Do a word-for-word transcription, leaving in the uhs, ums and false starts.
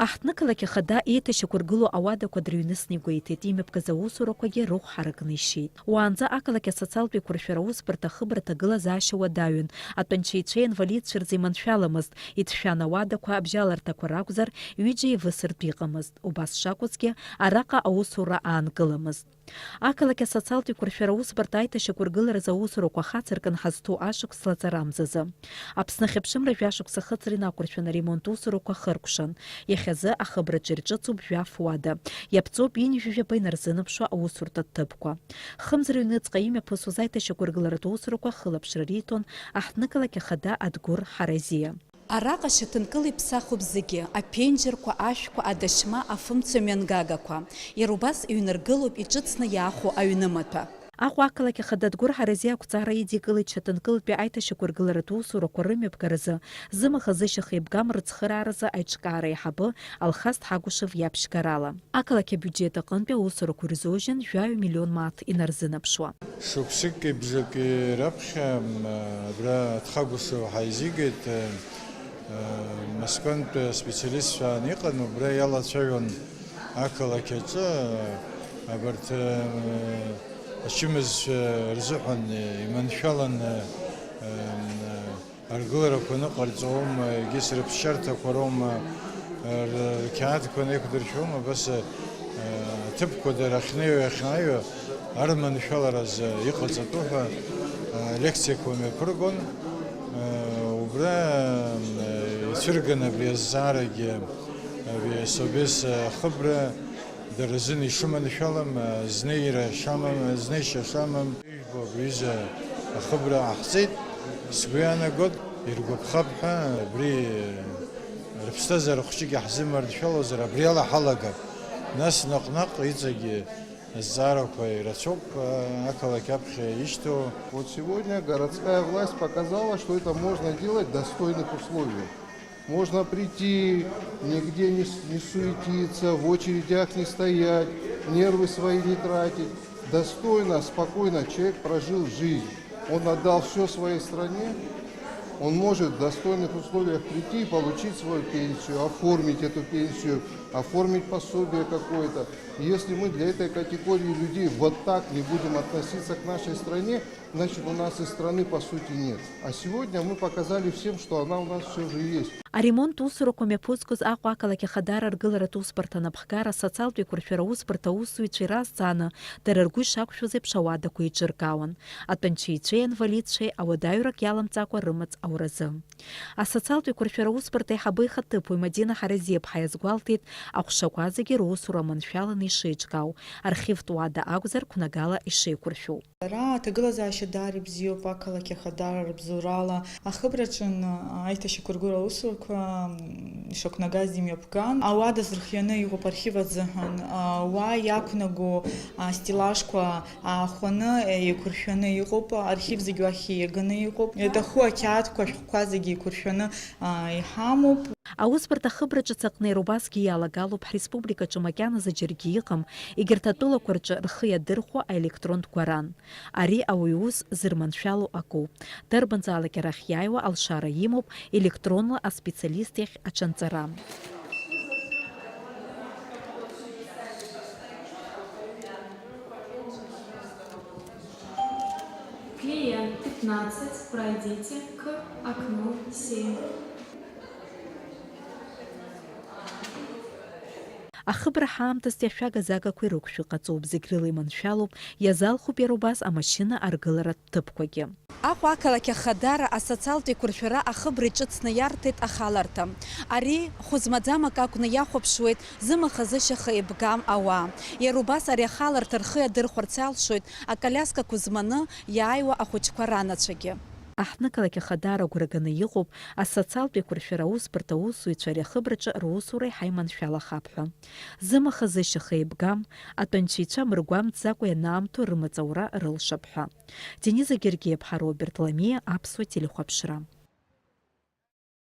Аҳҭнықалақь ахада еиҭашьақәыргылоу ауадақәа дырҩнысны игәеиҭеит, имҩаԥгаз аусурақәагьы рыхә ҳаракны ишьеит. Уаанӡа ақалақь асоциалтә еиқәыршәара аусбарҭа ахыбраҭа агылазаашьа уадаҩын, атәанчеицәеи инвалидцәеи рзы иманшәаламызт, иҭшәан ауадақәа, абжьаларҭақәа ракәзар, ҩыџьа еивысыртә иҟамызт. Убас шакәызгьы, араҟа аусура аанкыламызт. Ақалақь асоциалтә еиқәыршәара аусбарҭа аиҭашьақәыргыларазы аусурақәа хацыркын ҳазҭоу ашықәс лаҵарамзазы. Аԥсны ахьыԥшымра жәашықәса ахыҵра инақәыршәаны аремонт усурақәа хыркәшан. Иахьазы ахыбраҿы ирҿыцуп жәаф уада. Иаԥҵоуп ҩынҩажәи жәаба инарзынаԥшуа аусурҭа ҭыԥқәа. Хымз рыҩныҵҟа имҩаԥысуаз аиҭашьақәыргыларатә усурақәа ахылаԥшра риҭон аҳҭнықалақь ахада Адгәыр Ҳаразиа. Араҟа шьаҭанкыла иԥсахуп зегьы, аԥенџьырқәа, ашәқәа, адашьма, афымцәа мҩангагақәа. Иара убас иҩнаргылоуп иҿыцны иаахәо аҩнымаҭәа. Аҟәа ақалақь ахада Адгәыр Ҳаразиа ақәҵара идикылеит шьаҭанкылатәи аиҭашьақәыргыларатә усурақәа рымҩаԥгаразы зымаха-зышьаха еибгам рыцхырааразы аиҿкаара аиҳабы Алхас Ҭҳагәышев иаԥшьгарала. Ақалақь абиуџьет аҟынтәи аусурақәа ирзужьын жәаҩа миллион мааҭ инарзынаԥшуа. Шықәсыки бжаки раԥхьа, м, абра Ҭхагәышев ҳаизигеит, э, э, Москвантәи аспециалистцәа аан иҟан, убра иалацәажәон ақалақь аҿы, э, абарҭ, э, ачымазцәа рзыҳәан, э, иманшәалан, э, э, м, э, Аргыларақәа ныҟарҵома, егьыс рыԥсшьарҭақәа роума, р-, рқьаадқәа неиқәдыршәома, абас, э, аҭыԥқәа дара ахьнеиуа, иахьааиуа арманшәаларазы иҟаҵатәу ҳәа, э, лекциақәа мҩаԥыргон. Э, убра, э, ицәырган абри азҵаарагьы, абри асобес ахыбра дара рзын ишыманшәалам, э, знеира шамам, знеишьа шамам. Ижәбо абри аҩыза ахыбра ҟаҳҵеит, сгәы иаанагоит, иргәаԥхап ҳәа, абри рыԥсҭазаара хәҷык иаҳзыманшәалозар, абриала ҳалагап. Нас наҟ-наҟ иҵегьы азҵаарақәа ирацәоуп, ақалақь аԥхьа ишьҭоу. Вот сегодня городская власть показала, что это можно делать в достойных условиях. Можно прийти, нигде не с-, не суетиться, в очередях не стоять, нервы свои не тратить. Достойно, спокойно человек прожил жизнь. Он отдал всё своей стране. Он может в достойных условиях прийти и получить свою пенсию, оформить эту пенсию, оформить пособие какое-то. Если мы для этой категории людей вот так не будем относиться к нашей стране, значит, у нас и страны, по сути, нет. А сегодня мы показали всем, что она у нас всё же есть. Аремонт усурақәа мҩаԥызгоз Аҟәа ақалақь ахадара аргыларатә усбарҭа анапхгара асоциалтә еиқәыршәара усбарҭа аусзуҩцәа иразҵааны, дара ргәы ишақәшәоз еиԥш ауадақәа еиҿыркаауан. Атәанчеицәеи аинвалидцәеи ауадаҩрак иаламҵакәа рымаҵ ауразы. Асоциалтә еиқәыршәара усбарҭа аиҳабы ихаҭыԥуаҩ Мадина Ҳаразиаԥҳа иазгәалҭеит, аҟәшақәа зегьы русура маншәаланы ишеиҿкаау, архивтә уада акәзар, қәнагала ишеиқәыршәоу. Ара аҭагылазаашьа даара ибзиоуп, ақалақь ахадара рыбзоурала ахыбраҿы аиҭашьақәыргылара аусурақәа, м, ишақәнагаз имҩаԥган. Ауада зырхианы иҟоуп архив азыҳәан. А, уа иақәнаго, а, стеллажқәа аахәаны, еиқәыршәаны иҟоуп, архив зегь уахь ииаганы иҟоуп. Иаҭаху ақьаадқәа, ашәҟәқәа зегь еиқәыршәаны, а, иҳамоуп. Аусбарҭа ахыбра ҿыц аҟны иара убасгьы иалагалоуп ҳреспубликаҿы макьаназы џьаргьы иҟам, егьырҭ атәылақәа рҿы рхы иадырхәо аелектронтә гәаран. Ари ауаҩы иус зырманшәало акоуп. Дарбанзаалак арахь иааиуа алшара имоуп електронла аспециалист иахь аҽанҵара. Клиент пятнадцать, пройдите к окну семь. Ахыбра ҳаамҭазтәи ашәага-загақәа ирықәшәо иҟаҵоуп, зегь рыла иманшәалоуп, иазалхуп иара убас амашьына аргыларатә ҭыԥқәагьы. Аҟәа ақалақь ахадара асоциалтә еиқәыршәара ахыбра иҿыцны иарҭеит ахаларҭа. Ари хәы змаӡам акы акәны иахәаԥшуеит зымаха-зышьаха еибгам ауаа. Иара убас ари ахаларҭа рхы иадырхәарц иалшоит аколиаскақәа зманы иааиуа ахәыҷқәа ранацәагьы. Аҳҭнықалақь ахадара агәра ганы иҟоуп асоциалтә еиқәыршәара аусбарҭа аусзуҩцәа ари ахыбраҿы русура еиҳа иманшәалахап ҳәа. Зымаха-зышьаха еибгам, атәанчеицәа мыргәамҵӡакәа ианаамҭоу рымаҵ аура рылшап ҳәа. Дениза Гергиаԥҳа, Роберт Ламиа, Аԥсуа телехәаԥшра.